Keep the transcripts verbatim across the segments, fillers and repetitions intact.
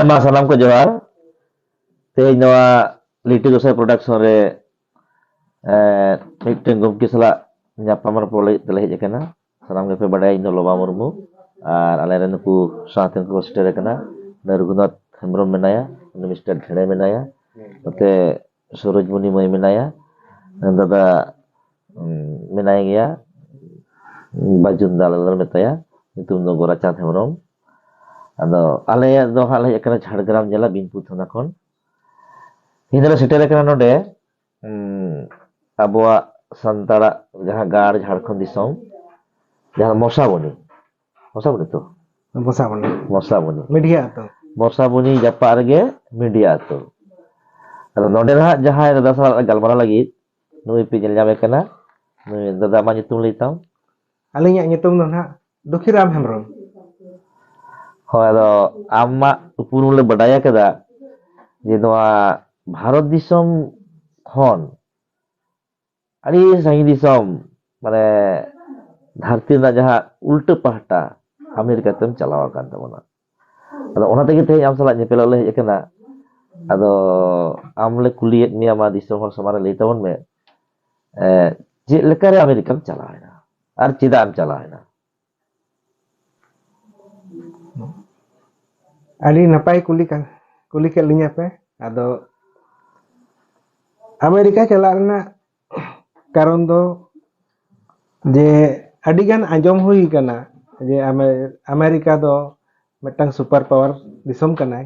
ᱢᱟ ᱥᱟᱱᱟᱢ ᱠᱚ ᱡᱚᱦᱟᱨ᱾ ᱛᱮᱦᱮᱧ ᱱᱚᱣᱟ ᱞᱤᱴᱟᱹ ᱜᱚᱸᱥᱟᱭ ᱯᱨᱚᱰᱟᱠᱥᱚᱱ ᱨᱮ, ᱮᱸ, ᱢᱤᱫᱴᱮᱱ ᱜᱚᱢᱠᱮ ᱥᱟᱞᱟᱜ ᱧᱟᱯᱟᱢ ᱨᱚᱯᱚᱲ ᱞᱟᱹᱜᱤᱫ ᱛᱮᱞᱮ ᱦᱮᱡ ᱟᱠᱟᱱᱟ᱾ ᱥᱟᱱᱟᱢ ᱜᱮᱯᱮ ᱵᱟᱰᱟᱭᱟ, ᱤᱧ ᱫᱚ ᱞᱚᱵᱟ ᱢᱩᱨᱢᱩ, ᱟᱨ ᱟᱞᱮ ᱨᱮᱱ ᱱᱩᱠᱩ ᱥᱟᱶᱛᱮ ᱠᱚ ᱥᱮᱴᱮᱨ ᱟᱠᱟᱱᱟ᱾ ᱨᱚᱜᱷᱩᱱᱟᱛᱷ ᱦᱮᱢᱵᱨᱚᱢ ᱢᱮᱱᱟᱭᱟ, ᱩᱱᱤ ᱢᱤᱥᱴᱟᱨ ᱰᱷᱮᱲᱮ ᱢᱮᱱᱟᱭᱟ, ᱱᱚᱛᱮ ᱥᱩᱨᱚᱡᱽᱢᱩᱱᱤ ᱢᱟᱹᱭ ᱢᱮᱱᱟᱭᱟ, ᱫᱟᱫᱟ, ᱩᱸ, ᱢᱮᱱᱟᱭ ᱜᱮᱭᱟ, ᱵᱟᱡᱩᱱ ᱫᱟ ᱟᱞᱮ ᱫᱚᱞᱮ ᱢᱮᱛᱟᱭᱟ, ᱧᱩᱛᱩᱢ ᱫᱚ ᱜᱳᱨᱟᱪᱟᱸᱫᱽ ᱦᱮᱢᱵᱨᱚᱢ᱾ ᱟᱫᱚ ᱟᱞᱮᱭᱟᱜ ᱫᱚ ᱦᱟᱸᱜ ᱞᱮ ᱦᱮᱡ ᱟᱠᱟᱱᱟ ᱡᱷᱟᱲᱜᱨᱟᱢ ᱡᱮᱞᱟ ᱵᱤᱱᱯᱩᱨ ᱛᱷᱟᱱᱟ ᱠᱷᱚᱱ᱾ ᱛᱮᱦᱮᱧ ᱫᱚᱞᱮ ᱥᱮᱴᱮᱨ ᱟᱠᱟᱱᱟ ᱱᱚᱰᱮ, ᱩᱸ, ᱟᱵᱚᱣᱟᱜ ᱥᱟᱱᱛᱟᱲᱟᱜ ᱡᱟᱦᱟᱸ ᱜᱟᱲ ᱡᱷᱟᱲᱠᱷᱚᱸᱰ ᱫᱤᱥᱚᱢ, ᱡᱟᱦᱟᱸ ᱢᱚᱥᱟᱵᱚᱱᱤ, ᱢᱚᱥᱟᱵᱚᱱᱤ ᱛᱚ? ᱵᱚᱥᱟᱵᱚᱱᱤ᱾ ᱢᱚᱥᱟᱵᱚᱱᱤ᱾ ᱢᱤᱰᱤᱭᱟ ᱟᱛᱳ᱾ ᱢᱚᱥᱟᱵᱚᱱᱤ ᱡᱟᱯᱟᱜ ᱨᱮᱜᱮ ᱢᱤᱰᱤᱭᱟ ᱟᱛᱳ᱾ ᱟᱫᱚ ᱱᱚᱰᱮ ᱱᱟᱦᱟᱜ ᱡᱟᱦᱟᱸᱭ ᱫᱟᱫᱟ ᱥᱟᱞᱟᱜ ᱜᱟᱞᱢᱟᱨᱟᱣ ᱞᱟᱹᱜᱤᱫ ᱱᱩᱭ ᱯᱮ ᱧᱮᱞ ᱧᱟᱢᱮ ᱠᱟᱱᱟ᱾ ᱱᱩᱭ ᱫᱟᱫᱟ, ᱟᱢᱟᱜ ᱧᱩᱛᱩᱢ ᱞᱟᱹᱭ ᱛᱟᱢ? ᱟᱹᱞᱤᱧᱟᱜ ᱧᱩᱛᱩᱢ ᱫᱚ ᱱᱟᱦᱟᱜ ᱫᱩᱠᱷᱤᱨᱟᱢ ᱦᱮᱢᱵᱨᱚᱢ᱾ ᱦᱳᱭ, ᱟᱫᱚ ᱟᱢᱟᱜ ᱩᱯᱨᱩᱢ ᱞᱮ ᱵᱟᱰᱟᱭ ᱟᱠᱟᱫᱟ ᱡᱮ ᱱᱚᱣᱟ ᱵᱷᱟᱨᱚᱛ ᱫᱤᱥᱚᱢ ᱠᱷᱚᱱ ᱟᱹᱰᱤ ᱥᱟᱺᱜᱤᱧ ᱫᱤᱥᱚᱢ, ᱢᱟᱱᱮ ᱫᱷᱟᱹᱨᱛᱤ ᱨᱮᱱᱟᱜ ᱡᱟᱦᱟᱸ ᱩᱞᱴᱟᱹ ᱯᱟᱦᱴᱟ ᱟᱢᱮᱨᱤᱠᱟ ᱛᱮᱢ ᱪᱟᱞᱟᱣ ᱟᱠᱟᱱ ᱛᱟᱵᱚᱱᱟ᱾ ᱟᱫᱚ ᱚᱱᱟ ᱛᱮᱜᱮ ᱛᱮᱦᱮᱧ ᱟᱢ ᱥᱟᱞᱟᱜ ᱧᱮᱯᱮᱞᱚᱜ ᱞᱮ ᱦᱮᱡ ᱟᱠᱟᱱᱟ᱾ ᱟᱫᱚ ᱟᱢ ᱞᱮ ᱠᱩᱞᱤᱭᱮᱫ ᱢᱮᱭᱟ, ᱢᱟ ᱫᱤᱥᱚᱢ ᱦᱚᱲ ᱥᱟᱢᱟᱝ ᱨᱮ ᱞᱟᱹᱭ ᱛᱟᱵᱚᱱ ᱢᱮ, ᱮ, ᱪᱮᱫ ᱞᱮᱠᱟᱨᱮ ᱟᱢᱮᱨᱤᱠᱟᱢ ᱪᱟᱞᱟᱣ ᱮᱱᱟ ᱟᱨ ᱪᱮᱫᱟᱜ ᱮᱢ ᱪᱟᱞᱟᱣ ᱮᱱᱟ? ᱟᱹᱰᱤ ᱱᱟᱯᱟᱭ ᱠᱩᱞᱤ ᱠᱟ-, ᱠᱩᱞᱤ ᱠᱮᱫ ᱞᱤᱧᱟ ᱯᱮ᱾ ᱟᱫᱚ ᱟᱢᱮᱨᱤᱠᱟ ᱪᱟᱞᱟᱜ ᱨᱮᱱᱟᱜ ᱠᱟᱨᱚᱱ ᱫᱚ ᱡᱮ ᱟᱹᱰᱤ ᱜᱟᱱ ᱟᱸᱡᱚᱢ ᱦᱩᱭ ᱠᱟᱱᱟ ᱡᱮ ᱟᱢᱮ-, ᱟᱢᱮᱨᱤᱠᱟ ᱫᱚ ᱢᱤᱫᱴᱟᱝ ᱥᱩᱯᱟᱨ ᱯᱟᱣᱟᱨ ᱫᱤᱥᱚᱢ ᱠᱟᱱᱟᱭ᱾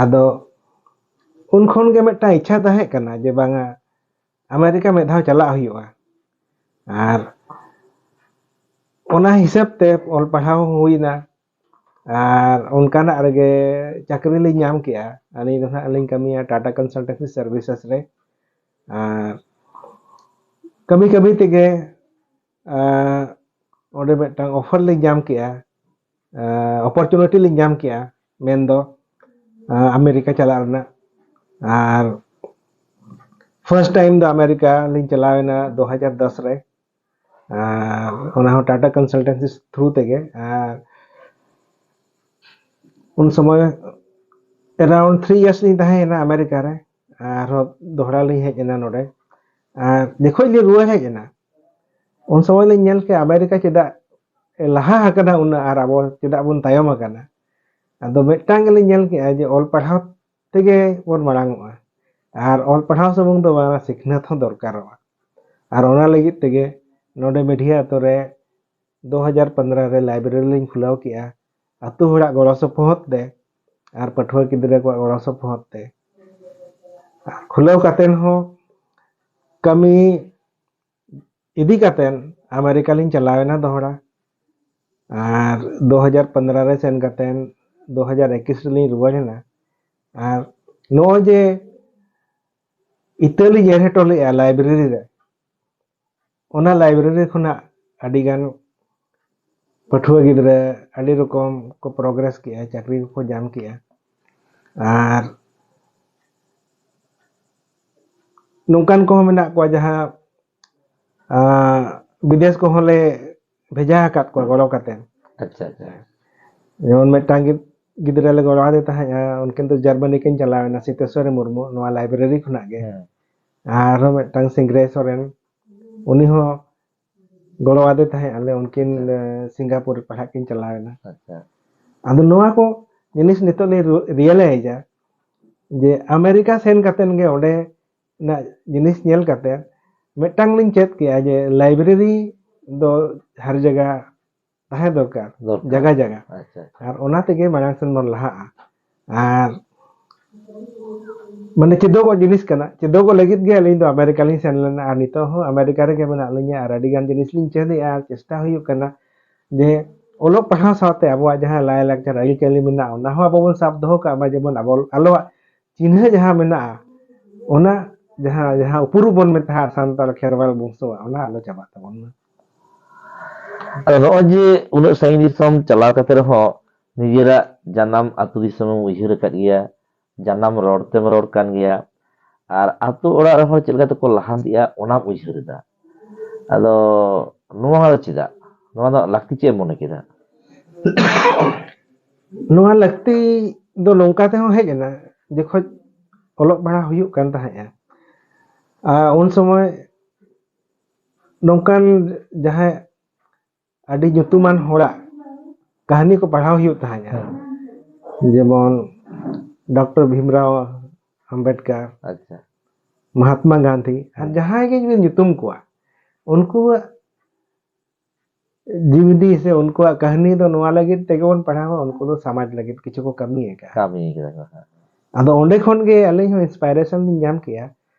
ᱟᱫᱚ ᱩᱱ ᱠᱷᱚᱱ ᱜᱮ ᱢᱤᱫᱴᱟᱝ ᱤᱪᱪᱷᱟ ᱛᱟᱦᱮᱸ ᱠᱟᱱᱟ ᱡᱮ ᱵᱟᱝᱟ, ᱟᱢᱮᱨᱤᱠᱟ ᱢᱤᱫ ᱫᱷᱟᱣ ᱪᱟᱞᱟᱜ ᱦᱩᱭᱩᱜᱼᱟ᱾ ᱟᱨ ᱚᱱᱟ ᱦᱤᱥᱟᱹᱵ ᱛᱮ ᱚᱞ ᱯᱟᱲᱦᱟᱣ ᱦᱚᱸ ᱦᱩᱭᱱᱟ, ᱟᱨ ᱚᱱᱠᱟᱱᱟᱜ ᱨᱮᱜᱮ ᱪᱟᱹᱠᱨᱤ ᱞᱤᱧ ᱧᱟᱢ ᱠᱮᱜᱼᱟ᱾ ᱟᱹᱞᱤᱧ ᱫᱚ ᱱᱟᱦᱟᱜ ᱞᱤᱧ ᱠᱟᱹᱢᱤᱭᱟ ᱴᱟᱴᱟ ᱠᱚᱱᱥᱟᱞᱴᱮᱱᱥᱤ ᱥᱟᱨᱵᱷᱤᱥᱮᱥ ᱨᱮ᱾ ᱟᱨ ᱠᱟᱹᱢᱤ ᱠᱟᱹᱢᱤ ᱛᱮᱜᱮ, ᱟᱨ ᱚᱸᱰᱮ ᱢᱤᱫᱴᱟᱝ ᱚᱯᱷᱟᱨ ᱞᱤᱧ ᱧᱟᱢ ᱠᱮᱜᱼᱟ, ᱚᱯᱚᱨᱪᱩᱱᱤᱴᱤ ᱞᱤᱧ ᱧᱟᱢ ᱠᱮᱜᱼᱟ, ᱢᱮᱱᱫᱚ, ᱟᱨ ᱟᱢᱮᱨᱤᱠᱟ ᱪᱟᱞᱟᱜ ᱨᱮᱱᱟᱜ᱾ ᱟᱨ ᱯᱷᱟᱨᱥᱴ ᱴᱟᱭᱤᱢ ᱫᱚ ᱟᱢᱮᱨᱤᱠᱟ ᱞᱤᱧ ᱪᱟᱞᱟᱣ ᱮᱱᱟ ᱫᱩ ᱦᱟᱡᱟᱨ ᱫᱚᱥ ᱨᱮ, ᱟᱨ ᱚᱱᱟ ᱦᱚᱸ ᱴᱟᱴᱟ ᱠᱚᱱᱥᱟᱞᱴᱮᱱᱥᱤ ᱛᱷᱨᱩ ᱛᱮᱜᱮ᱾ ᱟᱨ ᱩᱱ ᱥᱚᱢᱚᱭ around three years ᱞᱤᱧ ᱛᱟᱦᱮᱸᱭᱮᱱᱟ ᱟᱢᱮᱨᱤᱠᱟ ᱨᱮ᱾ ᱟᱨᱦᱚᱸ ᱫᱚᱦᱲᱟ ᱞᱤᱧ ᱦᱮᱡ ᱮᱱᱟ ᱱᱚᱰᱮ᱾ ᱟᱨ ᱡᱚᱠᱷᱚᱡ ᱞᱤᱧ ᱨᱩᱣᱟᱹᱲ ᱦᱮᱡ ᱮᱱᱟ, ᱩᱱ ᱥᱚᱢᱚᱭ ᱞᱤᱧ ᱧᱮᱞ ᱠᱮᱜᱼᱟ ᱟᱢᱮᱨᱤᱠᱟ ᱪᱮᱫᱟᱜ ᱞᱟᱦᱟ ᱟᱠᱟᱱᱟ ᱩᱱᱟᱹᱜ ᱟᱨ ᱟᱵᱚ ᱪᱮᱫᱟᱜ ᱵᱚᱱ ᱛᱟᱭᱚᱢ ᱟᱠᱟᱱᱟ᱾ ᱟᱫᱚ ᱢᱤᱫᱴᱟᱝ ᱜᱮᱞᱤᱧ ᱧᱮᱞ ᱠᱮᱜᱼᱟ ᱡᱮ ᱚᱞ ᱯᱟᱲᱦᱟᱣ ᱛᱮᱜᱮ ᱵᱚᱱ ᱢᱟᱲᱟᱝ ᱚᱜᱼᱟ, ᱟᱨ ᱚᱞ ᱯᱟᱲᱦᱟᱣ ᱥᱩᱢᱩᱝ ᱫᱚ ᱵᱟᱝ, ᱥᱤᱠᱷᱱᱟᱹᱛ ᱦᱚᱸ ᱫᱚᱨᱠᱟᱨᱚᱜᱼᱟ᱾ ᱟᱨ ᱚᱱᱟ ᱞᱟᱹᱜᱤᱫ ᱛᱮᱜᱮ ᱱᱚᱰᱮ ᱢᱤᱰᱷᱤᱭᱟ ᱟᱛᱳ ᱨᱮ ᱫᱩ ᱦᱟᱡᱟᱨ ᱯᱚᱱᱨᱚ ᱨᱮ ᱞᱟᱭᱵᱨᱮᱨᱤ ᱞᱤᱧ ᱠᱷᱩᱞᱟᱹᱣ ᱠᱮᱜᱼᱟ, ᱟᱛᱳ ᱦᱚᱲᱟᱜ ᱜᱚᱲᱚ ᱥᱚᱯᱚᱦᱚᱫ ᱛᱮ ᱟᱨ ᱯᱟᱹᱴᱷᱩᱣᱟᱹ ᱜᱤᱫᱽᱨᱟᱹ ᱠᱚᱣᱟᱜ ᱜᱚᱲᱚ ᱥᱚᱯᱚᱦᱚᱫ ᱛᱮ᱾ ᱟᱨ ᱠᱷᱩᱞᱟᱹᱣ ᱠᱟᱛᱮᱱ ᱦᱚᱸ ᱠᱟᱹᱢᱤ ᱤᱫᱤ ᱠᱟᱛᱮᱱ ᱟᱢᱮᱨᱤᱠᱟ ᱞᱤᱧ ᱪᱟᱞᱟᱣ ᱮᱱᱟ ᱫᱚᱦᱲᱟ᱾ ᱟᱨ ᱫᱩ ᱦᱟᱡᱟᱨ ᱯᱚᱱᱨᱚ ᱨᱮ ᱥᱮᱱ ᱠᱟᱛᱮᱱ ᱫᱩ ᱦᱟᱡᱟᱨ ᱮᱠᱩᱥ ᱨᱮᱞᱤᱧ ᱨᱩᱣᱟᱹᱲ ᱮᱱᱟ᱾ ᱟᱨ ᱱᱚᱜᱼᱚᱭ ᱡᱮ ᱤᱛᱟᱹ ᱞᱤᱧ ᱮᱨ ᱦᱚᱴᱚ ᱞᱮᱜᱼᱟ ᱞᱟᱭᱵᱨᱮᱨᱤ ᱨᱮ, ᱚᱱᱟ ᱞᱟᱭᱵᱨᱮᱨᱤ ᱠᱷᱚᱱᱟᱜ ᱟᱹᱰᱤ ᱜᱟᱱ ᱯᱟᱹᱴᱷᱩᱣᱟᱹ ᱜᱤᱫᱽᱨᱟᱹ ᱟᱹᱰᱤ ᱨᱚᱠᱚᱢ ᱠᱚ ᱯᱨᱚᱜᱽᱨᱮᱥ ᱠᱮᱜᱼᱟ, ᱪᱟᱹᱠᱨᱤ ᱠᱚᱠᱚ ᱧᱟᱢ ᱠᱮᱜᱼᱟ᱾ ᱟᱨ ᱱᱚᱝᱠᱟᱱ ᱠᱚᱦᱚᱸ ᱢᱮᱱᱟᱜ ᱠᱚᱣᱟ ᱡᱟᱦᱟᱸ ᱟᱸ, ᱵᱤᱫᱮᱥ ᱠᱚᱦᱚᱸ ᱞᱮ ᱵᱷᱮᱡᱟ ᱟᱠᱟᱫ ᱠᱚᱣᱟ ᱜᱚᱲᱚ ᱠᱟᱛᱮ᱾ ᱟᱪᱪᱷᱟ ᱟᱪᱪᱷᱟ᱾ ᱡᱮᱢᱚᱱ ᱢᱤᱫᱴᱟᱝ ᱜᱤᱫᱽᱨᱟᱹ ᱞᱮ ᱜᱚᱲᱚ ᱟᱫᱮ ᱛᱟᱦᱮᱸᱫᱼᱟ, ᱩᱱᱠᱤᱱ ᱫᱚ ᱡᱟᱨᱢᱟᱱᱤ ᱠᱤᱱ ᱪᱟᱞᱟᱣ ᱮᱱᱟ, ᱥᱤᱛᱮᱥᱣᱚᱨᱤ ᱢᱩᱨᱢᱩ, ᱱᱚᱣᱟ ᱞᱟᱭᱵᱨᱮᱨᱤ ᱠᱷᱚᱱᱟᱜ ᱜᱮ᱾ ᱟᱨᱦᱚᱸ ᱢᱤᱫᱴᱟᱝ ᱥᱤᱝᱨᱟᱹᱭ ᱥᱚᱨᱮᱱ, ᱩᱱᱤ ᱦᱚᱸ ᱜᱚᱲᱚ ᱟᱫᱮ ᱛᱟᱦᱮᱸᱫ ᱟᱞᱮ, ᱩᱱᱠᱤᱱ ᱥᱤᱝᱜᱟᱯᱩᱨ ᱯᱟᱲᱦᱟᱜ ᱠᱤᱱ ᱪᱟᱞᱟᱣ ᱮᱱᱟ᱾ ᱟᱫᱚ ᱱᱚᱣᱟ ᱠᱚ ᱡᱤᱱᱤᱥ ᱱᱤᱛᱚᱜ ᱞᱤᱧ ᱨᱤᱭᱮᱞᱟᱭᱤᱡᱟ ᱡᱮ ᱟᱢᱮᱨᱤᱠᱟ ᱥᱮᱱ ᱠᱟᱛᱮᱱ ᱜᱮ ᱚᱸᱰᱮ ᱨᱮᱱᱟᱜ ᱡᱤᱱᱤᱥ ᱧᱮᱞ ᱠᱟᱛᱮ ᱢᱤᱫᱴᱟᱝ ᱞᱤᱧ ᱪᱮᱫ ᱠᱮᱜᱼᱟ ᱡᱮ ᱞᱟᱭᱵᱨᱮᱨᱤ ᱫᱚ ᱦᱟᱨ ᱡᱟᱭᱜᱟ ᱛᱟᱦᱮᱸ ᱫᱚᱨᱠᱟᱨ, ᱫᱚᱨᱠᱟᱨ᱾ ᱡᱟᱭᱜᱟ ᱡᱟᱭᱜᱟ᱾ ᱟᱪᱪᱷᱟ᱾ ᱟᱨ ᱚᱱᱟ ᱛᱮᱜᱮ ᱢᱟᱲᱟᱝ ᱥᱮᱱ ᱵᱚᱱ ᱞᱟᱦᱟᱜᱼᱟ᱾ ᱟᱨ ᱢᱟᱱᱮ ᱪᱮᱫᱚᱜᱚᱜ ᱡᱤᱱᱤᱥ ᱠᱟᱱᱟ, ᱪᱮᱫᱚᱜᱚᱜ ᱞᱟᱹᱜᱤᱫ ᱜᱮ ᱟᱹᱞᱤᱧ ᱫᱚ ᱟᱢᱮᱨᱤᱠᱟ ᱞᱤᱧ ᱥᱮᱱ ᱞᱮᱱᱟ᱾ ᱟᱨ ᱱᱤᱛᱚᱜ ᱦᱚᱸ ᱟᱢᱮᱨᱤᱠᱟ ᱨᱮᱜᱮ ᱢᱮᱱᱟᱜ ᱞᱤᱧᱟ ᱟᱨ ᱟᱹᱰᱤ ᱜᱟᱱ ᱡᱤᱱᱤᱥ ᱞᱤᱧ ᱪᱮᱫ ᱮᱜᱼᱟ᱾ ᱟᱨ ᱪᱮᱥᱴᱟ ᱦᱩᱭᱩᱜ ᱠᱟᱱᱟ ᱡᱮ ᱚᱞᱚᱜ ᱯᱟᱲᱦᱟᱣ ᱥᱟᱶᱛᱮ ᱟᱵᱚᱣᱟᱜ ᱡᱟᱦᱟᱸ ᱞᱟᱭᱼᱞᱟᱠᱪᱟᱨ ᱟᱹᱨᱤᱪᱟᱹᱞᱤ ᱢᱮᱱᱟᱜᱼᱟ, ᱚᱱᱟ ᱦᱚᱸ ᱟᱵᱚ ᱵᱚᱱ ᱥᱟᱵ ᱫᱚᱦᱚ ᱠᱟᱜ ᱢᱟ, ᱡᱮᱢᱚᱱ ᱟᱵᱚ ᱟᱞᱚᱣᱟᱜ ᱪᱤᱱᱦᱟᱹ ᱡᱟᱦᱟᱸ ᱢᱮᱱᱟᱜᱼᱟ, ᱚᱱᱟ ᱡᱟᱦᱟᱸ, ᱡᱟᱦᱟᱸ ᱩᱯᱨᱩᱢ ᱵᱚᱱ ᱢᱮᱛᱟᱜᱼᱟ ᱥᱟᱱᱛᱟᱲ ᱠᱷᱮᱨᱣᱟᱞ ᱵᱚᱝᱥᱚᱣᱟᱜ, ᱚᱱᱟ ᱟᱞᱚ ᱪᱟᱵᱟᱜ ᱛᱟᱵᱚᱱ ᱢᱟ᱾ ᱟᱫᱚ ᱱᱚᱜᱼᱚᱭ ᱡᱮ ᱩᱱᱟᱹᱜ ᱥᱟᱺᱜᱤᱧ ᱫᱤᱥᱚᱢ ᱪᱟᱞᱟᱣ ᱠᱟᱛᱮ ᱨᱮᱦᱚᱸ ᱱᱤᱡᱮᱨᱟᱜ ᱡᱟᱱᱟᱢ ᱟᱹᱛᱩ ᱫᱤᱥᱚᱢᱮᱢ ᱩᱭᱦᱟᱹᱨ ᱟᱠᱟᱫ ᱜᱮᱭᱟ, ᱡᱟᱱᱟᱢ ᱨᱚᱲ ᱛᱮᱢ ᱨᱚᱲ ᱠᱟᱱ ᱜᱮᱭᱟ, ᱟᱨ ᱟᱹᱛᱩ ᱚᱲᱟᱜ ᱨᱮ ᱦᱚᱲ ᱪᱮᱫ ᱞᱮᱠᱟ ᱛᱮᱠᱚ ᱞᱟᱦᱟᱱᱛᱤᱜᱼᱟ ᱚᱱᱟᱢ ᱩᱭᱦᱟᱹᱨ ᱮᱫᱟ᱾ ᱟᱫᱚ ᱱᱚᱣᱟ ᱫᱚ ᱪᱮᱫᱟᱜ? ᱱᱚᱣᱟ ᱫᱚ ᱞᱟᱹᱠᱛᱤ ᱪᱮᱫ ᱮᱢ ᱢᱚᱱᱮ ᱠᱮᱫᱟ? ᱱᱚᱣᱟ ᱞᱟᱹᱠᱛᱤ ᱫᱚ ᱱᱚᱝᱠᱟ ᱛᱮᱦᱚᱸ ᱦᱮᱡ ᱮᱱᱟ, ᱡᱚᱠᱷᱚᱱ ᱚᱞᱚᱜ ᱯᱟᱲᱦᱟᱣ ᱦᱩᱭᱩᱜ ᱠᱟᱱ ᱛᱟᱦᱮᱸᱫᱼᱟ, ᱟᱨ ᱩᱱ ᱥᱚᱢᱚᱭ ᱱᱚᱝᱠᱟᱱ ᱡᱟᱦᱟᱸᱭ ᱟᱹᱰᱤ ᱧᱩᱛᱩᱢᱟᱱ ᱦᱚᱲᱟᱜ ᱠᱟᱹᱦᱱᱤ ᱠᱚ ᱯᱟᱲᱦᱟᱣ ᱦᱩᱭᱩᱜ ᱛᱟᱦᱮᱸᱫᱼᱟ, ᱡᱮᱢᱚᱱ ᱰᱚᱠᱴᱚᱨ ᱵᱷᱤᱢᱨᱟᱣ ᱟᱢᱵᱮᱫᱠᱟᱨ, ᱟᱪᱪᱷᱟ᱾ ᱢᱚᱦᱟᱛᱢᱟ ᱜᱟᱱᱫᱷᱤ, ᱟᱨ ᱡᱟᱦᱟᱸᱭ ᱜᱮ ᱡᱩᱫᱤ ᱧᱩᱛᱩᱢ ᱠᱚᱣᱟ, ᱩᱱᱠᱩᱣᱟᱜ ᱡᱤᱣᱤᱫᱤ ᱥᱮ ᱩᱱᱠᱩᱣᱟᱜ ᱠᱟᱹᱦᱱᱤ ᱫᱚ ᱱᱚᱣᱟ ᱞᱟᱹᱜᱤᱫ ᱛᱮᱜᱮ ᱵᱚᱱ ᱯᱟᱲᱦᱟᱣᱟ, ᱩᱱᱠᱩ ᱫᱚ ᱥᱚᱢᱟᱡᱽ ᱞᱟᱹᱜᱤᱫ ᱠᱤᱪᱷᱩ ᱠᱚ ᱠᱟᱹᱢᱤ ᱟᱠᱟᱫᱼᱟ᱾ ᱠᱟᱹᱢᱤ ᱠᱟᱫᱟ ᱠᱚ, ᱦᱮᱸ᱾ ᱟᱫᱚ ᱚᱸᱰᱮ ᱠᱷᱚᱱ ᱜᱮ ᱟᱹᱞᱤᱧ ᱦᱚᱸ ᱤᱱᱥᱯᱟᱭᱨᱮᱥᱚᱱ ᱞᱤᱧ ᱧᱟᱢ ᱠᱮᱜᱼᱟ,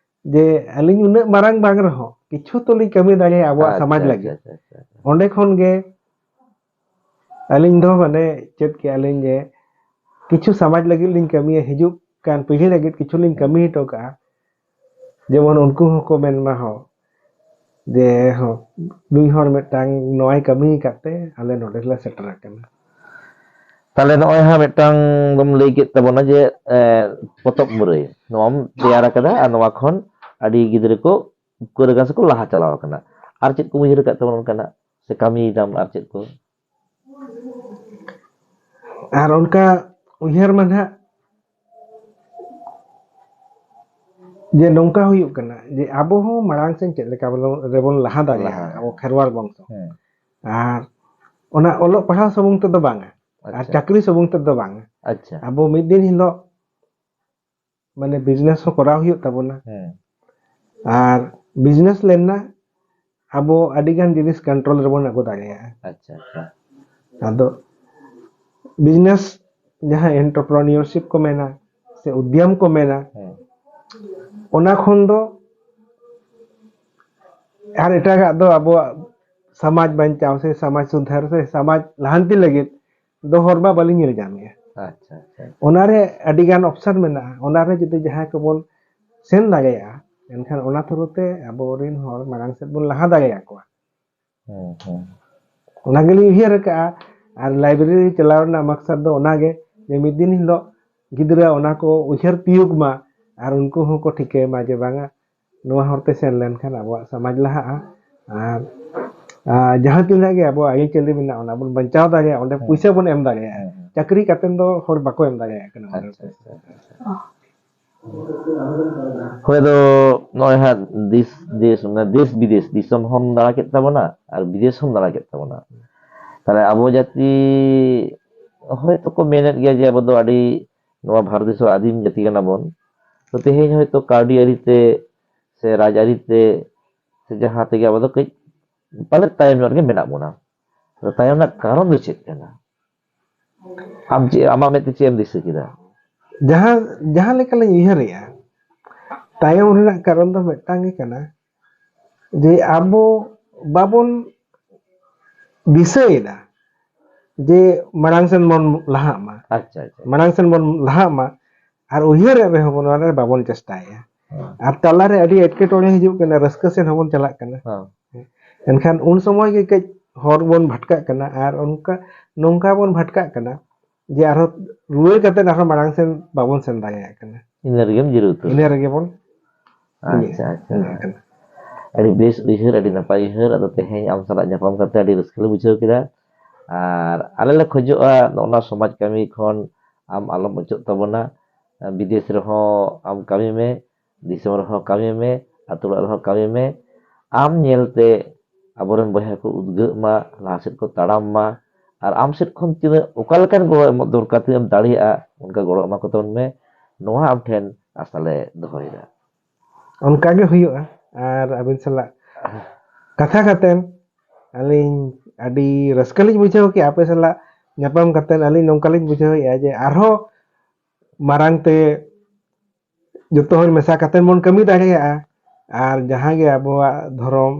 ᱡᱮ ᱟᱹᱞᱤᱧ ᱩᱱᱟᱹᱜ ᱢᱟᱨᱟᱝ ᱵᱟᱝ ᱨᱮᱦᱚᱸ ᱠᱤᱪᱷᱩ ᱛᱚᱞᱤᱧ ᱠᱟᱹᱢᱤ ᱫᱟᱲᱮᱭᱟᱜᱼᱟ ᱟᱵᱚᱣᱟᱜ ᱟᱪᱪᱷᱟ, ᱥᱚᱢᱟᱡᱽ ᱟᱪᱪᱷᱟ, ᱞᱟᱹᱜᱤᱫ᱾ ᱟᱪᱪᱷᱟ, ᱟᱪᱪᱷᱟ, ᱟᱪᱪᱷᱟ᱾ ᱚᱸᱰᱮ ᱠᱷᱚᱱ ᱜᱮ ᱟᱹᱞᱤᱧ ᱫᱚ ᱢᱟᱱᱮ ᱪᱮᱫ ᱠᱮᱜᱼᱟ ᱞᱤᱧ ᱡᱮ ᱠᱤᱪᱷᱩ ᱥᱚᱢᱟᱡᱽ ᱞᱟᱹᱜᱤᱫ ᱞᱤᱧ ᱠᱟᱹᱢᱤᱭᱟ, ᱦᱤᱡᱩᱜ ᱠᱟᱱ ᱯᱤᱲᱦᱤ ᱞᱟᱹᱜᱤᱫ ᱠᱤᱪᱷᱩ ᱞᱤᱧ ᱠᱟᱹᱢᱤ ᱦᱚᱴᱚ ᱠᱟᱜᱼᱟ, ᱡᱮᱢᱚᱱ ᱩᱱᱠᱩ ᱦᱚᱸᱠᱚ ᱢᱮᱱ ᱢᱟ ᱦᱚᱸ ᱡᱮ ᱦᱚᱸ ᱱᱩᱭ ᱦᱚᱲ ᱢᱤᱫᱴᱟᱝ ᱱᱚᱣᱟᱭ ᱠᱟᱹᱢᱤ ᱟᱠᱟᱫ ᱛᱮ ᱟᱞᱮ ᱱᱚᱰᱮ ᱞᱮ ᱥᱮᱴᱮᱨ ᱟᱠᱟᱱᱟ᱾ ᱛᱟᱦᱞᱮ ᱱᱚᱜᱼᱚᱭ ᱦᱟᱸᱜ ᱢᱤᱫᱴᱟᱝ ᱫᱚᱢ ᱞᱟᱹᱭ ᱠᱮᱫ ᱛᱟᱵᱚᱱᱟ ᱡᱮ, ᱮ, ᱯᱚᱛᱚᱵ ᱢᱩᱨᱟᱹᱭ ᱱᱚᱣᱟᱢ ᱛᱮᱭᱟᱨ ᱟᱠᱟᱫᱟ ᱟᱨ ᱱᱚᱣᱟ ᱠᱷᱚᱱ ᱟᱹᱰᱤ ᱜᱤᱫᱽᱨᱟᱹ ᱠᱚ ᱠᱟᱹᱨᱜᱟᱥ ᱠᱚ ᱞᱟᱦᱟ ᱪᱟᱞᱟᱣ ᱟᱠᱟᱱᱟ᱾ ᱟᱨ ᱪᱮᱫ ᱠᱚ ᱩᱭᱦᱟᱹᱨ ᱟᱠᱟᱫ ᱛᱟᱵᱚᱱᱟ ᱚᱱᱠᱟᱱᱟᱜ ᱥᱮ ᱠᱟᱹᱢᱤᱭᱮᱫᱟᱢ ᱟᱨ ᱪᱮᱫ ᱠᱚ? ᱟᱨ ᱚᱱᱠᱟ ᱩᱭᱦᱟᱹᱨ ᱢᱟ ᱱᱟᱦᱟᱜ ᱡᱮ ᱱᱚᱝᱠᱟ ᱦᱩᱭᱩᱜ ᱠᱟᱱᱟ ᱡᱮ ᱟᱵᱚ ᱦᱚᱸ ᱢᱟᱲᱟᱝ ᱥᱮᱱ ᱪᱮᱫ ᱞᱮᱠᱟ ᱵᱚᱱ, ᱨᱮᱵᱚᱱ ᱞᱟᱦᱟ ᱫᱟᱲᱮᱭᱟᱜᱼᱟ, ᱞᱟᱦᱟ᱾ ᱟᱵᱚ ᱠᱷᱮᱨᱣᱟᱲ ᱵᱚᱝᱥᱚ᱾ ᱦᱮᱸ᱾ ᱟᱨ ᱚᱱᱟ ᱚᱞᱚᱜ ᱯᱟᱲᱦᱟᱣ ᱥᱩᱢᱩᱝ ᱛᱮᱫᱚ ᱵᱟᱝᱟ, ᱟᱨ ᱟᱪᱪᱷᱟ᱾ ᱪᱟᱹᱠᱨᱤ ᱥᱩᱢᱩᱝ ᱛᱮᱫᱚ ᱵᱟᱝᱟ᱾ ᱟᱪᱪᱷᱟ᱾ ᱟᱵᱚ ᱢᱤᱫ ᱫᱤᱱ ᱦᱤᱞᱳᱜ ᱢᱟᱱᱮ ᱵᱤᱡᱽᱱᱮᱥ ᱦᱚᱸ ᱠᱚᱨᱟᱣ ᱦᱩᱭᱩᱜ ᱛᱟᱵᱚᱱᱟ, ᱦᱮᱸ᱾ ᱟᱨ ᱵᱤᱡᱽᱱᱮᱥ ᱞᱮᱱᱟ ᱟᱵᱚ ᱟᱹᱰᱤ ᱜᱟᱱ ᱡᱤᱱᱤᱥ ᱠᱚᱱᱴᱨᱳᱞ ᱨᱮᱵᱚᱱ ᱟᱹᱜᱩ ᱫᱟᱲᱮᱭᱟᱜᱼᱟ᱾ ᱟᱪᱪᱷᱟ, ᱟᱪᱪᱷᱟ᱾ ᱟᱫᱚ ᱵᱤᱡᱽᱱᱮᱥ ᱡᱟᱦᱟᱸ ᱮᱱᱴᱟᱨᱯᱨᱮᱱᱤᱭᱚᱨᱥᱤᱯ ᱠᱚ ᱢᱮᱱᱟ ᱥᱮ ᱩᱫᱽᱭᱚᱢ ᱠᱚ ᱢᱮᱱᱟ, ᱦᱮᱸ᱾ ᱚᱱᱟ ᱠᱷᱚᱱ ᱫᱚ ᱟᱨ ᱮᱴᱟᱜᱟᱜ ᱫᱚ ᱟᱵᱚᱣᱟᱜ ᱥᱚᱢᱟᱡᱽ ᱵᱟᱧᱪᱟᱣ ᱥᱮ ᱥᱚᱢᱟᱡᱽ ᱥᱩᱫᱷᱟᱹᱨ ᱥᱮ ᱥᱚᱢᱟᱡᱽ ᱞᱟᱦᱟᱱᱛᱤ ᱞᱟᱹᱜᱤᱫ ᱫᱚ ᱦᱚᱨ ᱢᱟ ᱵᱟᱹᱞᱤᱧ ᱧᱮᱞ ᱧᱟᱢᱮᱜᱼᱟ᱾ ᱟᱪᱪᱷᱟ, ᱟᱪᱪᱷᱟ᱾ ᱚᱱᱟᱨᱮ ᱟᱹᱰᱤᱜᱟᱱ ᱚᱯᱥᱟᱱ ᱢᱮᱱᱟᱜᱼᱟ, ᱚᱱᱟᱨᱮ ᱡᱩᱫᱤ ᱡᱟᱦᱟᱸᱭ ᱠᱚᱵᱚᱱ ᱥᱮᱱ ᱫᱟᱲᱮᱭᱟᱜᱼᱟ, ᱮᱱᱠᱷᱟᱱ ᱚᱱᱟ ᱛᱷᱨᱩ ᱛᱮ ᱟᱵᱚᱨᱮᱱ ᱦᱚᱲ ᱢᱟᱲᱟᱝ ᱥᱮᱫ ᱵᱚᱱ ᱞᱟᱦᱟ ᱫᱟᱲᱮᱭᱟᱠᱚᱣᱟ᱾ ᱦᱮᱸ, ᱦᱮᱸ᱾ ᱚᱱᱟ ᱜᱮᱞᱤᱧ ᱩᱭᱦᱟᱹᱨ ᱟᱠᱟᱜᱼᱟ᱾ ᱟᱨ ᱞᱟᱭᱵᱨᱮᱨᱤ ᱪᱟᱞᱟᱣ ᱨᱮᱱᱟᱜ ᱢᱟᱠᱥᱟᱫ ᱫᱚ ᱚᱱᱟᱜᱮ, ᱡᱮ ᱢᱤᱫ ᱫᱤᱱ ᱦᱤᱞᱳᱜ ᱜᱤᱫᱽᱨᱟᱹ ᱚᱱᱟ ᱠᱚ ᱩᱭᱦᱟᱹᱨ ᱛᱤᱭᱳᱜ ᱢᱟ ᱟᱨ ᱩᱱᱠᱩ ᱦᱚᱸᱠᱚ ᱴᱷᱤᱠᱟᱹᱭ ᱢᱟ ᱡᱮ ᱵᱟᱝᱟ, ᱱᱚᱣᱟ ᱦᱚᱨᱛᱮ ᱥᱮᱱ ᱞᱮᱱᱠᱷᱟᱱ ᱟᱵᱚᱣᱟᱜ ᱥᱚᱢᱟᱡᱽ ᱞᱟᱦᱟᱜᱼᱟ ᱟᱨ ᱟᱨ ᱡᱟᱦᱟᱸ ᱛᱤᱱᱟᱹᱜ ᱜᱮ ᱟᱵᱚᱣᱟᱜ ᱟᱹᱨᱤᱪᱟᱹᱞᱤ ᱢᱮᱱᱟᱜᱼᱟ, ᱚᱱᱟ ᱵᱚᱱ ᱵᱟᱧᱪᱟᱣ ᱫᱟᱲᱮᱭᱟᱜᱼᱟ, ᱚᱸᱰᱮ ᱦᱮᱸ᱾ ᱯᱩᱭᱥᱟᱹ ᱵᱚᱱ ᱮᱢ ᱫᱟᱲᱮᱭᱟᱜᱼᱟ᱾ ᱦᱮᱸ, ᱦᱮᱸ᱾ ᱪᱟᱹᱠᱨᱤ ᱠᱟᱛᱮ ᱫᱚ ᱦᱚᱲ ᱵᱟᱠᱚ ᱮᱢ ᱫᱟᱲᱮᱭᱟᱜ ᱠᱟᱱᱟ ᱚᱸᱰᱮ᱾ ᱟᱪᱪᱷᱟ, ᱟᱪᱪᱷᱟ, ᱟᱪᱪᱷᱟ᱾ ᱦᱳᱭ, ᱟᱫᱚ ᱱᱚᱜᱼᱚᱭ ᱦᱟᱸᱜ ᱫᱮᱥ, ᱫᱮᱥ, ᱢᱟᱱᱮ ᱫᱮᱥ ᱵᱤᱫᱮᱥ, ᱫᱤᱥᱚᱢ ᱦᱚᱸᱢ ᱫᱟᱬᱟ ᱠᱮᱫ ᱛᱟᱵᱚᱱᱟ ᱟᱨ ᱵᱤᱫᱮᱥ ᱦᱚᱸᱢ ᱫᱟᱬᱟ ᱠᱮᱫ ᱛᱟᱵᱚᱱᱟ᱾ ᱛᱟᱦᱞᱮ ᱟᱵᱚ ᱡᱟᱹᱛᱤ ᱦᱚᱭᱛᱳ ᱠᱚ ᱢᱮᱱᱮᱫ ᱜᱮᱭᱟ ᱡᱮ ᱟᱵᱚ ᱫᱚ ᱟᱹᱰᱤ, ᱱᱚᱣᱟ ᱵᱷᱟᱨᱚᱛ ᱫᱤᱥᱚᱢ ᱟᱹᱫᱤᱢ ᱡᱟᱹᱛᱤ ᱠᱟᱱᱟ ᱵᱚᱱ᱾ ᱛᱚ ᱛᱮᱦᱮᱧ ᱦᱚᱭᱛᱳ ᱠᱟᱹᱣᱰᱤ ᱟᱹᱨᱤ ᱛᱮ ᱥᱮ ᱨᱟᱡᱽ ᱟᱹᱨᱤ ᱛᱮ ᱥᱮ ᱡᱟᱦᱟᱸ ᱛᱮᱜᱮ ᱟᱵᱚ ᱫᱚ ᱠᱟᱹᱡ ᱯᱟᱞᱮ ᱛᱟᱭᱚᱢ ᱧᱚᱜ ᱨᱮᱜᱮ ᱢᱮᱱᱟᱜ ᱵᱚᱱᱟ᱾ ᱛᱚ ᱛᱟᱭᱚᱢ ᱨᱮᱱᱟᱜ ᱠᱟᱨᱚᱱ ᱫᱚ ᱪᱮᱫ ᱠᱟᱱᱟ? ᱟᱢ ᱪᱮᱫ, ᱟᱢᱟᱜ ᱢᱮᱫ ᱛᱮ ᱪᱮᱫ ᱮᱢ ᱫᱤᱥᱟᱹ ᱠᱮᱫᱟ? ᱡᱟᱦᱟᱸ, ᱡᱟᱦᱟᱸ ᱞᱮᱠᱟ ᱞᱤᱧ ᱩᱭᱦᱟᱹᱨᱮᱜᱼᱟ, ᱛᱟᱭᱚᱢ ᱨᱮᱱᱟᱜ ᱠᱟᱨᱚᱱ ᱫᱚ ᱢᱤᱫᱴᱟᱝ ᱜᱮ ᱠᱟᱱᱟ, ᱡᱮ ᱟᱵᱚ ᱵᱟᱵᱚᱱ ᱫᱤᱥᱟᱹᱭᱮᱫᱟ ᱡᱮ ᱢᱟᱲᱟᱝ ᱥᱮᱱ ᱵᱚᱱ ᱞᱟᱦᱟᱜ ᱢᱟ, ᱟᱪᱪᱷᱟ, ᱟᱪᱪᱷᱟ᱾ ᱢᱟᱲᱟᱝ ᱥᱮᱱ ᱵᱚᱱ ᱞᱟᱦᱟᱜ ᱢᱟ, ᱟᱨ ᱩᱭᱦᱟᱹᱨᱮᱫ ᱨᱮᱦᱚᱸ ᱵᱚᱱ, ᱚᱱᱟ ᱨᱮ ᱵᱟᱵᱚᱱ ᱪᱮᱥᱴᱟᱭᱮᱫᱼᱟ᱾ ᱦᱮᱸ᱾ ᱟᱨ ᱛᱟᱞᱟᱨᱮ ᱟᱹᱰᱤ ᱮᱴᱠᱮᱴᱚᱬᱮ ᱦᱤᱡᱩᱜ ᱠᱟᱱᱟ, ᱨᱟᱹᱥᱠᱟᱹ ᱥᱮᱱ ᱦᱚᱸᱵᱚᱱ ᱪᱟᱞᱟᱜ ᱠᱟᱱᱟ᱾ ᱦᱮᱸ᱾ ᱮᱱᱠᱷᱟᱱ ᱩᱱ ᱥᱚᱢᱚᱭ ᱜᱮ ᱠᱟᱹᱡ ᱦᱚᱨ ᱵᱚᱱ ᱵᱷᱟᱴᱠᱟᱜ ᱠᱟᱱᱟ, ᱟᱨ ᱚᱱᱠᱟ, ᱱᱚᱝᱠᱟ ᱵᱚᱱ ᱵᱷᱟᱴᱠᱟᱜ ᱠᱟᱱᱟ ᱡᱮ ᱟᱨᱦᱚᱸ ᱨᱩᱣᱟᱹᱲ ᱠᱟᱛᱮ ᱟᱨᱦᱚᱸ ᱢᱟᱲᱟᱝ ᱥᱮᱱ ᱵᱟᱵᱚᱱ ᱥᱮᱱ ᱫᱟᱲᱮᱭᱟᱜ ᱠᱟᱱᱟ᱾ ᱤᱱᱟᱹ ᱨᱮᱜᱮᱢ ᱡᱤᱨᱟᱹᱣ ᱩᱛᱟᱹᱨ᱾ ᱤᱱᱟᱹ ᱨᱮᱜᱮ ᱵᱚᱱ ᱟᱪᱪᱷᱟ, ᱟᱪᱪᱷᱟ᱾ ᱤᱭᱟᱹ ᱠᱟᱱᱟ᱾ ᱟᱹᱰᱤ ᱵᱮᱥ ᱩᱭᱦᱟᱹᱨ, ᱟᱹᱰᱤ ᱱᱟᱯᱟᱭ ᱩᱭᱦᱟᱹᱨ᱾ ᱟᱫᱚ ᱛᱮᱦᱮᱧ ᱟᱢ ᱥᱟᱞᱟᱜ ᱧᱟᱯᱟᱢ ᱠᱟᱛᱮ ᱟᱹᱰᱤ ᱨᱟᱹᱥᱠᱟᱹ ᱞᱮ ᱵᱩᱡᱷᱟᱹᱣ ᱠᱮᱫᱟ᱾ ᱟᱨ ᱟᱞᱮ ᱞᱮ ᱠᱷᱚᱡᱚᱜᱼᱟ ᱱᱚᱜᱼᱚ ᱱᱟ ᱥᱚᱢᱟᱡᱽ ᱠᱟᱹᱢᱤ ᱠᱷᱚᱱ ᱟᱢ ᱟᱞᱚᱢ ᱚᱪᱚᱜ ᱛᱟᱵᱚᱱᱟ᱾ ᱵᱤᱫᱮᱥ ᱨᱮᱦᱚᱸ ᱟᱢ ᱠᱟᱹᱢᱤ ᱢᱮ, ᱫᱤᱥᱚᱢ ᱨᱮᱦᱚᱸ ᱠᱟᱹᱢᱤ ᱢᱮ, ᱟᱹᱛᱩ ᱚᱲᱟᱜ ᱨᱮᱦᱚᱸ ᱠᱟᱹᱢᱤ ᱢᱮ᱾ ᱟᱢ ᱧᱮᱞᱛᱮ ᱟᱵᱚᱨᱮᱱ ᱵᱚᱭᱦᱟ ᱠᱚ ᱩᱫᱽᱜᱟᱹᱜ ᱢᱟ, ᱞᱟᱦᱟ ᱥᱮᱫ ᱠᱚ ᱛᱟᱲᱟᱢ ᱢᱟ, ᱟᱨ ᱟᱢ ᱥᱮᱫ ᱠᱷᱚᱱ ᱛᱤᱱᱟᱹᱜ ᱚᱠᱟ ᱞᱮᱠᱟᱱ ᱜᱚᱲᱚ ᱮᱢᱚᱜ ᱫᱚᱨᱠᱟᱨ, ᱛᱤᱱᱟᱹᱜ ᱮᱢ ᱫᱟᱲᱮᱭᱟᱜᱼᱟ, ᱚᱱᱠᱟ ᱜᱚᱲᱚ ᱮᱢᱟ ᱠᱚ ᱛᱟᱵᱚᱱ ᱢᱮ᱾ ᱱᱚᱣᱟ ᱟᱢ ᱴᱷᱮᱱ ᱟᱥᱟ ᱞᱮ ᱫᱚᱦᱚᱭᱮᱫᱟ᱾ ᱚᱱᱠᱟ ᱜᱮ ᱦᱩᱭᱩᱜᱼᱟ᱾ ᱟᱨ ᱟᱹᱵᱤᱱ ᱥᱟᱞᱟᱜ ᱠᱟᱛᱷᱟ ᱠᱟᱛᱮᱱ ᱟᱹᱞᱤᱧ ᱟᱹᱰᱤ ᱨᱟᱹᱥᱠᱟᱹ ᱞᱤᱧ ᱵᱩᱡᱷᱟᱹᱣ ᱠᱮᱜᱼᱟ᱾ ᱟᱯᱮ ᱥᱟᱞᱟᱜ ᱧᱟᱯᱟᱢ ᱠᱟᱛᱮᱱ ᱟᱹᱞᱤᱧ ᱱᱚᱝᱠᱟ ᱞᱤᱧ ᱵᱩᱡᱷᱟᱹᱣᱮᱫᱼᱟ ᱡᱮ ᱟᱨᱦᱚᱸ ᱢᱟᱨᱟᱝ ᱛᱮ ᱡᱚᱛᱚ ᱦᱚᱲ ᱢᱮᱥᱟ ᱠᱟᱛᱮ ᱵᱚᱱ ᱠᱟᱹᱢᱤ ᱫᱟᱲᱮᱭᱟᱜᱼᱟ᱾ ᱟᱨ ᱡᱟᱦᱟᱸ ᱜᱮ ᱟᱵᱚᱣᱟᱜ ᱫᱷᱚᱨᱚᱢ,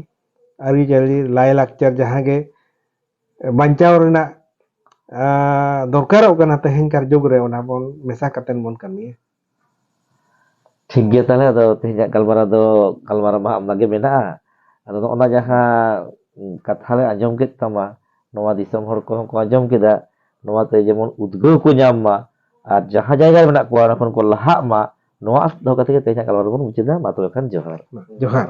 ᱟᱹᱨᱤᱪᱟᱹᱞᱤ, ᱞᱟᱭᱼᱞᱟᱠᱪᱟᱨ ᱡᱟᱦᱟᱸ ᱜᱮ ᱵᱟᱧᱪᱟᱣ ᱨᱮᱱᱟᱜ, ᱟᱸ, ᱫᱚᱨᱠᱟᱨᱚᱜ ᱠᱟᱱᱟ ᱛᱮᱦᱮᱧ ᱠᱟᱨ ᱡᱩᱜᱽ ᱨᱮ, ᱚᱱᱟ ᱵᱚᱱ ᱢᱮᱥᱟ ᱠᱟᱛᱮ ᱵᱚᱱ ᱠᱟᱹᱢᱤᱭᱟ᱾ ᱴᱷᱤᱠ ᱜᱮᱭᱟ, ᱛᱟᱦᱞᱮ ᱟᱫᱚ ᱛᱮᱦᱮᱧᱟᱜ ᱜᱟᱞᱢᱟᱨᱟᱣ ᱫᱚ, ᱜᱟᱞᱢᱟᱨᱟᱣ ᱢᱟ ᱟᱢᱫᱟ ᱜᱮ ᱢᱮᱱᱟᱜᱼᱟ᱾ ᱟᱫᱚ ᱱᱚᱜᱼᱚ ᱱᱟ ᱡᱟᱦᱟᱸ, ᱩᱸ, ᱠᱟᱛᱷᱟ ᱞᱮ ᱟᱸᱡᱚᱢ ᱠᱮᱫ ᱛᱟᱢᱟ, ᱱᱚᱣᱟ ᱫᱤᱥᱚᱢ ᱦᱚᱲ ᱠᱚᱦᱚᱸ ᱠᱚ ᱟᱸᱡᱚᱢ ᱠᱮᱫᱟ, ᱱᱚᱣᱟᱛᱮ ᱡᱮᱢᱚᱱ ᱩᱫᱽᱜᱟᱹᱣ ᱠᱚ ᱧᱟᱢ ᱢᱟ, ᱟᱨ ᱡᱟᱦᱟᱸ ᱡᱟᱭᱜᱟ ᱨᱮ ᱢᱮᱱᱟᱜ ᱠᱚᱣᱟ ᱚᱱᱟ ᱠᱷᱚᱱ ᱠᱚ ᱞᱟᱦᱟᱜ ᱢᱟ, ᱱᱚᱣᱟ ᱟᱥ ᱫᱚᱦᱚ ᱠᱟᱛᱮ ᱜᱮ ᱛᱮᱦᱮᱧᱟᱜ ᱜᱟᱞᱢᱟᱨᱟᱣ ᱫᱚᱵᱚᱱ ᱢᱩᱪᱟᱹᱫᱟ᱾ ᱢᱟ ᱛᱚᱵᱮ ᱠᱷᱟᱱ ᱡᱚᱦᱟᱨ᱾ ᱡᱚᱦᱟᱨ᱾